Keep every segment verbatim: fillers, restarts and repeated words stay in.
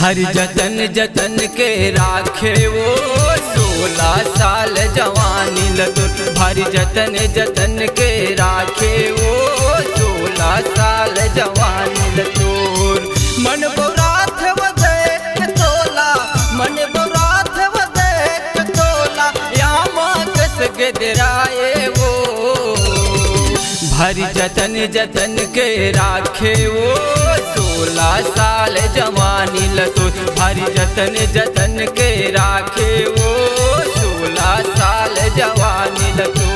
हर जतन जतन के राखे वो सोलह साल जवानी ल तोर। भारी जतन जतन के राखे वो सोलह साल जवानी ल तोर। मन बौरात वो देख तोला, मन बौरात वो देख तोला, यामा कस गदराए वो। भारी जतन जतन के राखे वो सोलह साल जवानी ल तोर। भारी जतन जतन के राखे वो सोलह साल जवानी ल तोर।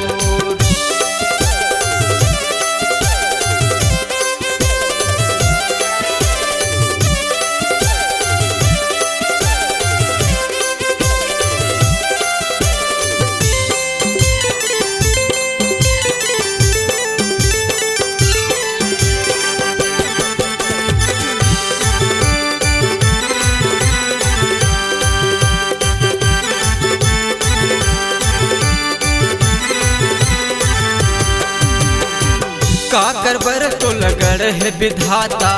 का करबर तो लगड़ हे विधाता,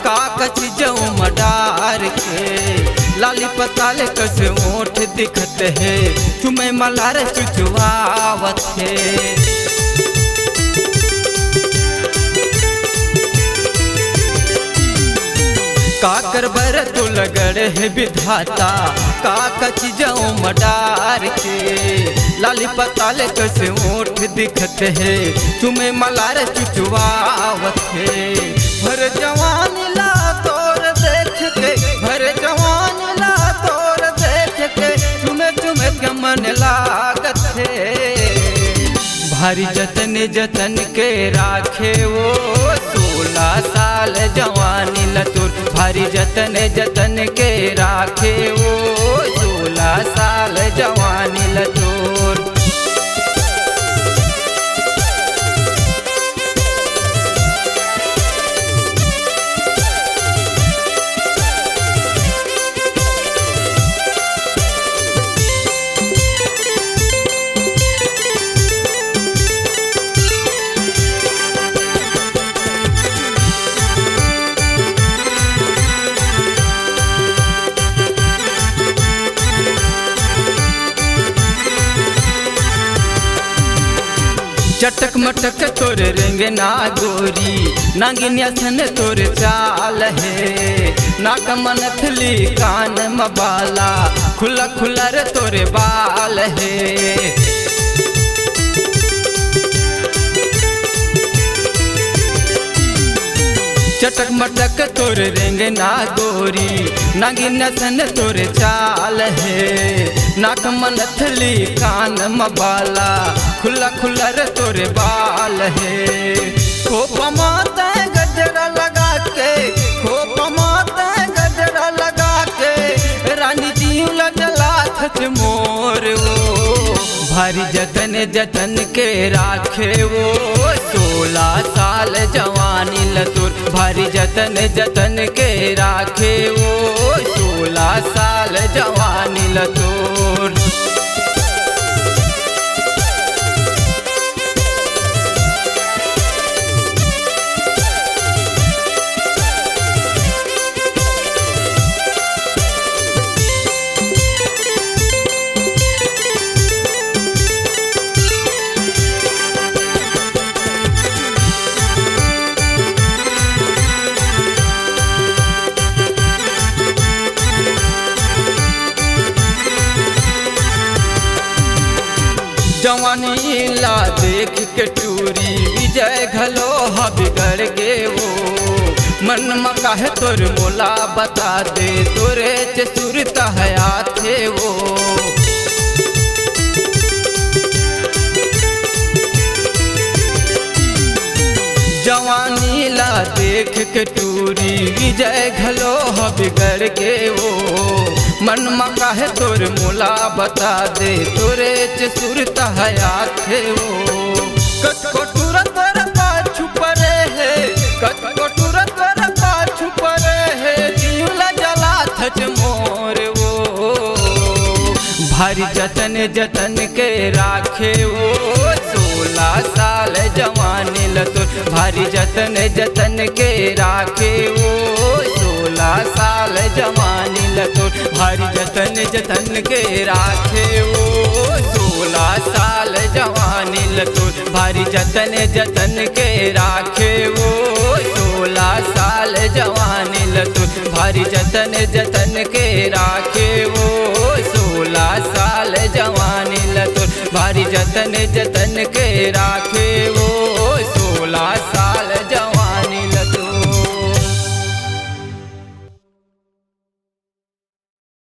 का कच जऊ मडार के। लाली पताल कस ओठ दिखत हे, चुमे मलार चुचुआवत हे। का करबर तो लगड़ हे विधाता, का कच जऊ मडार के। लाली पताल कस ओठ दिखत हे, चुमे मलार चुचुआवत हे। भर जवानी ला तोर देख के, भर जवानी ला तोर देख के, चुमे चुमे के मन लागत हे। भारी जतन जतन के राखे वो सोलह साल जवानी ल तोर। भारी जतन जतन के राखे वो सोलह साल जवानी ल तोर। चटक मटक तोर रेंगना गोरी, नागिनिया सन तोर चाल हे। नाक मनथली कान म बाला, खुला खुला रे तोर बाल हे। चटक मटक तोर रेंगना गोरी, नागिन सन तोर चाल हे। नाक मनथली कान म बाला, खुला खुला रे तोर बाल हे। खोप माता गजरा लगा के, खोप माता गजरा लगा के, रानी जीव ल जलाथच मोर ओ। भारी जतन जतन के राखे वो, सोलह साल जवानी ल तोर। भारी जतन जतन के राखे वो, सोलह साल जवानी ल तोर। जवानी ला देख के टूरी विजय घलो ह बिगड़ गे वो। मन म काहे तोर मोला बता दे, तोरे च सुरता हे आथे वो। जवानी ला देख के टूरी विजय घलो ह बिगड़ गे वो। मन म काहे तोर मोला बता दे, तोरे च सुरता हे आथे वो। कतको टूरा तोर पाछू परे हे, कतको टूरा तोर पाछू परे हे, जीव ल जलाथच मोर वो। भारी जतन जतन के राखे वो, सोलह साल जवानी ल तोर। भारी जतन जतन के राखे वो, सोलह साल जवानी ल तोर भारी जतन जतन के राखे वो। सोलह साल जवानी ल तोर भारी जतन जतन के राखे वो। सोलह साल जवानी ल तोर भारी जतन जतन के राखे वो। सोलह साल जवानी ल तोर भारी जतन जतन के राखे वो।